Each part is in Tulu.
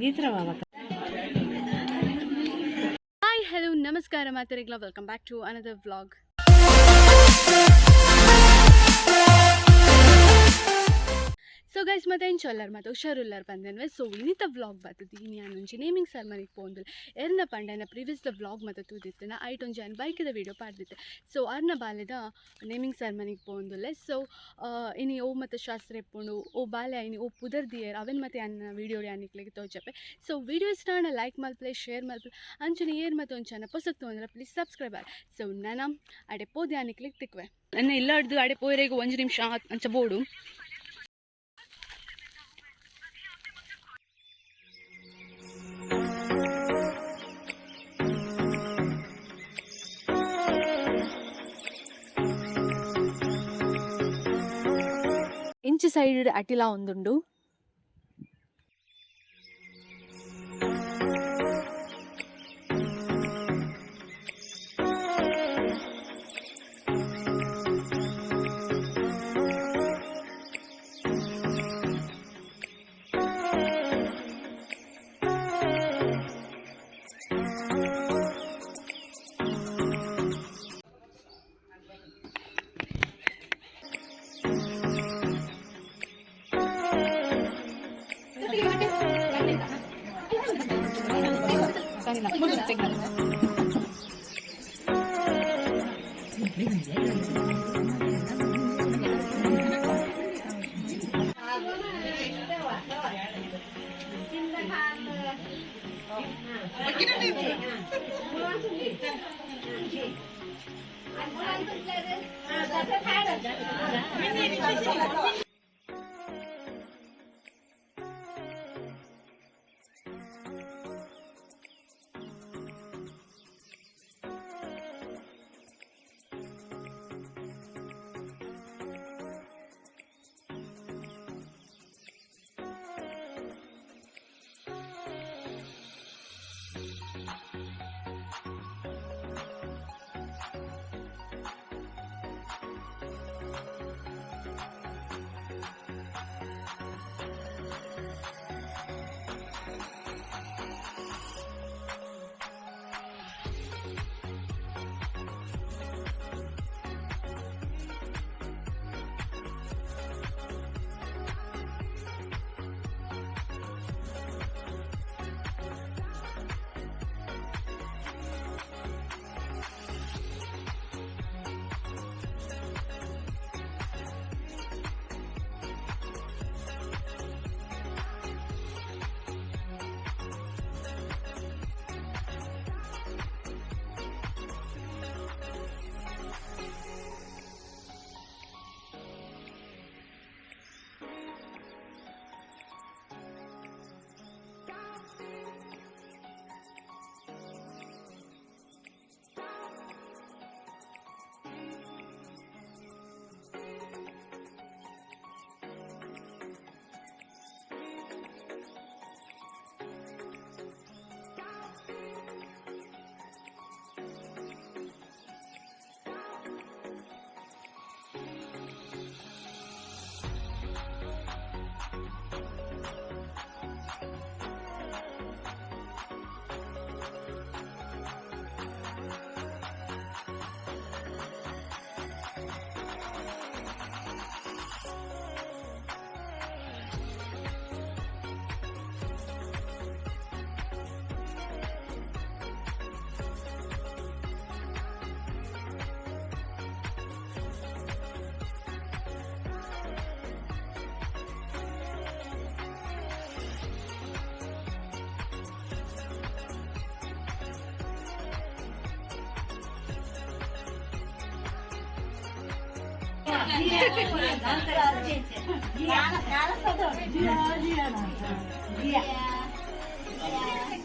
ದೀತ್ರ. ಹಾಯ್, ಹಲೋ, ನಮಸ್ಕಾರ ಮಾತೆರೆಗ್ಲ. Welcome back to another vlog. So guys, ಮತ್ತೆ ಎಂಚೊಲ್ಲರ್ ಮತ್ತು ಹುಷಾರುಲ್ಲರ್ ಬಂದೆನ್ವೆ. ಸೊ ಇನ್ನಿತ ವ್ಲಾಗ್ ಬರ್ತದೆ. ಇನಿ ಒಂಜಿ ನೇಮಿಂಗ್ ಸೆರೆಮನಿಗೆ ಪೋಂದುಲ್ಲೆ. ಎರ್ನ ಪಂಡನ ಪ್ರೀವಿಯಸ್ the vlog ಮತ್ತು ತೂದಿತ್ತಿನ ಐಟ್ ಒಂಜಿ ಅನ್ ಬೈಕ್ದ ವೀಡಿಯೋ ಪಾಡ್ದಿತ್ತೆ. ಸೊ ಅರ್ನ ಬಾಲೆದ ನೇಮಿಂಗ್ ಸೆರೆಮನಿಗೆ ಪೋಂದುಲ್ಲೆ. ಸೊ ಇನಿ ಓ ಮತ್ತು ಶಾಸ್ತ್ರ ಇಪ್ಪುಂಡು, ಓ ಬಾಲೆ ಇನಿ ಓ ಪುದರ್ ದಿಯರ್, ಅವೆನ್ ಮತ್ತೆ ಅನ್ನ ವೀಡಿಯೋ ಯಾನಿಕ್ಲೆಗ್ ತೋಜಪೆ. ಸೊ ವೀಡಿಯೋ ಇಷ್ಟ ಆಂಡ ಲೈಕ್ ಮಲ್ಪಲೆ, ಶೇರ್ ಮಲ್ಪಲೆ. ಅಂಚನೆ ಏರ್ ಮತ್ತೆ ಒಂಚನ ಪೊಸತ್ ಅಂದ್ರೆ ಪ್ಲೀಸ್ ಸಬ್ಸ್ಕ್ರೈಬ್ ಆರ್. ಸೊ ನನ ಅಡೆ ಪೋದು ಯಾನಿಕ್ಲೆಗ್ ತಿಕ್ವೆ. ನನ್ನ ಇಲ್ಲ ಹಿಡ್ದು ಅಡೆ ಪೋಯರೆಗ್ ಒಂಜಿ ನಿಮಿಷ ಅಂಚ ಬೋಡು. ಇಂಚಿ ಸೈಡ್ ಅಟಿಲಾ ಒಂದುಂಡು.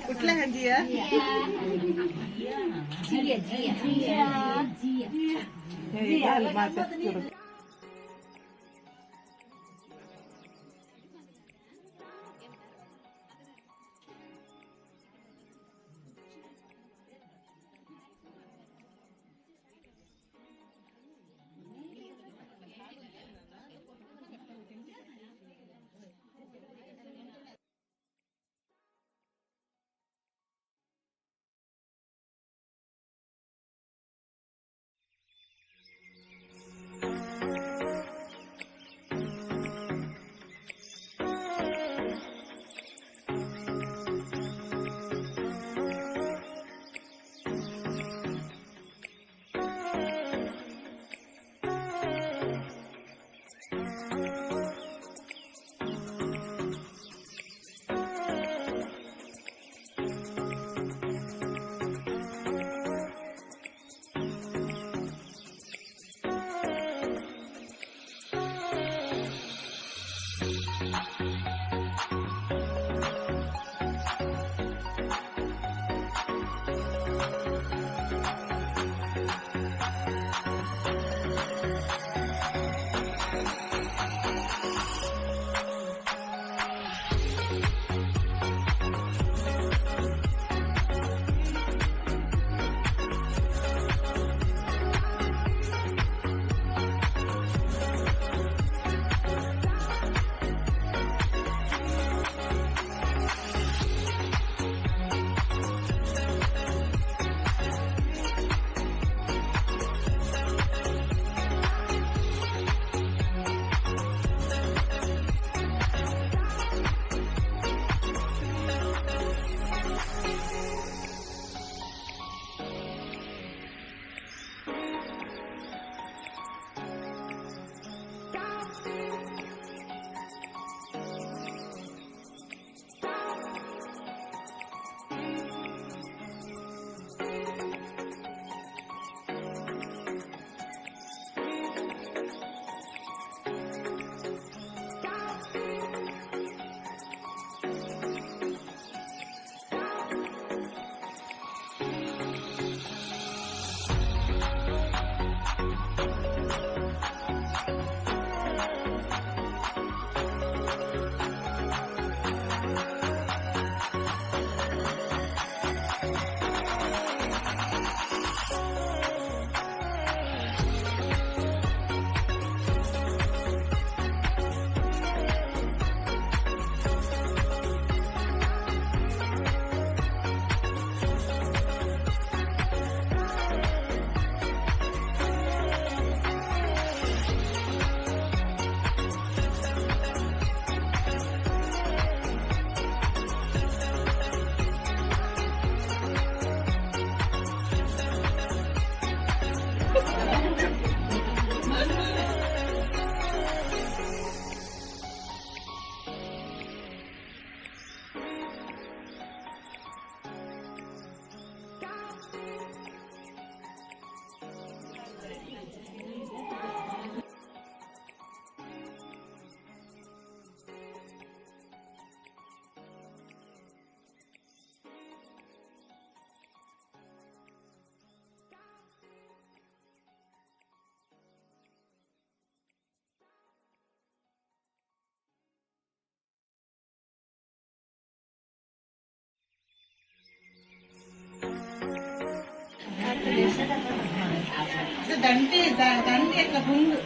कुठल्या जिया? जिया जिया जिया. घाल माझं. ದಂಟೆ ದಂಡೆ ಎಲ್ಲ ಗುಂಡು.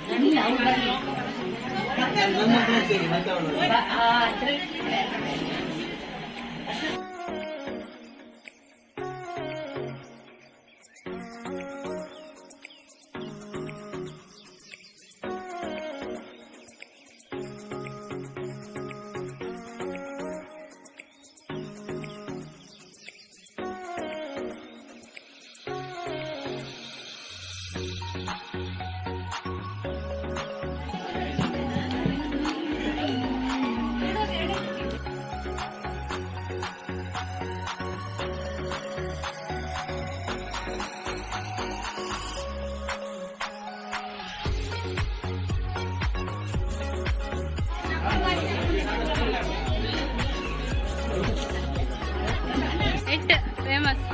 ಎಟ್ ಫೇಮಸ್.